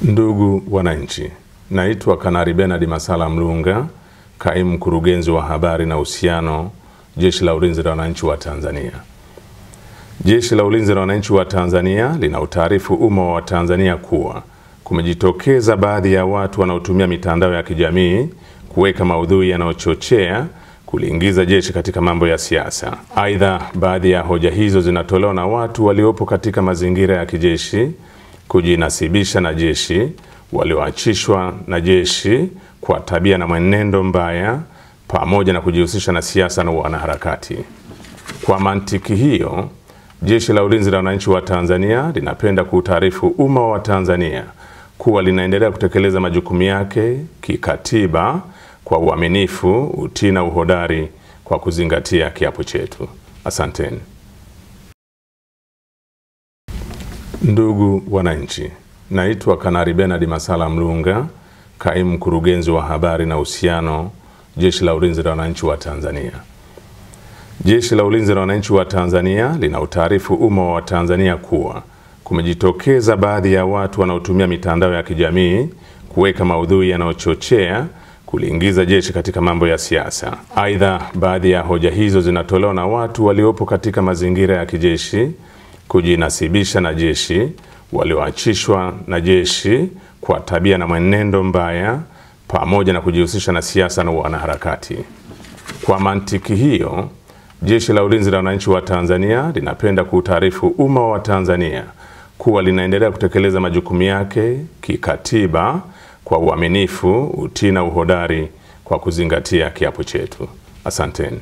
Ndugu wananchi, naitwa Kanali Bernard Masala Mlunga, kaimu mkurugenzi wa habari na uhusiano, Jeshi la Ulinzi la Wananchi wa Tanzania. Jeshi la Ulinzi la Wananchi wa Tanzania lina utaarifu umma wa Tanzania kuwa kumejitokeza baadhi ya watu wanaotumia mitandao ya kijamii kuweka maudhui yanayochochea kuliingiza jeshi katika mambo ya siasa. Aidha, baadhi ya hoja hizo zinatolewa na watu waliopo katika mazingira ya kijeshi, kujinasibisha na jeshi, walioachishwa na jeshi kwa tabia na mwenendo mbaya, pamoja na kujihusisha na siasa na wanaharakati. Kwa mantiki hiyo, Jeshi la Ulinzi la Wananchi wa Tanzania linapenda kuutaarifu umma wa Tanzania kuwa linaendelea kutekeleza majukumu yake kikatiba kwa uaminifu, utii na uhodari kwa kuzingatia kiapo chetu. Asanteni. Ndugu wananchi, naitwa Kanali Bernard Masala Mlunga, kaimu mkurugenzi wa habari na uhusiano, Jeshi la Ulinzi la Wananchi wa Tanzania. Jeshi la Ulinzi la Wananchi wa Tanzania lina utaarifu umma wa Tanzania kuwa kumejitokeza baadhi ya watu wanaotumia mitandao ya kijamii kuweka maudhui yanayochochea kuliingiza jeshi katika mambo ya siasa. Aidha, baadhi ya hoja hizo zinatolewa na watu waliopo katika mazingira ya kijeshi, kujinasibisha na jeshi, walioachishwa na jeshi kwa tabia na mwenendo mbaya, pamoja na kujihusisha na siasa na wanaharakati. Kwa mantiki hiyo, Jeshi la Ulinzi la Wananchi wa Tanzania linapenda kuutaarifu umma wa Tanzania kuwa linaendelea kutekeleza majukumu yake kikatiba kwa uaminifu, utii na uhodari kwa kuzingatia kiapo chetu. Asanteni.